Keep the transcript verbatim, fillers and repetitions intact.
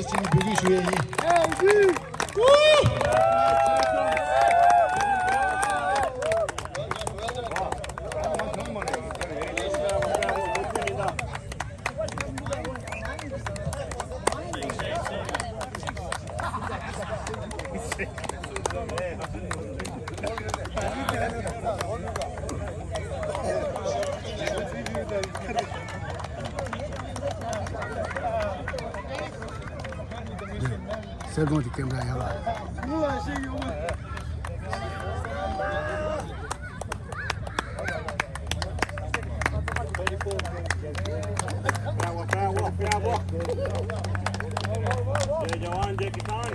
ཅིག་འབོད་སྐུལ་ཞུ་ཡས་ཡིན། གསེར་སྒང་གི་ཀེམ་ར་ཡར་ལ། Bravo, bravo, bravo. Jai Jawan, Jai Kisan.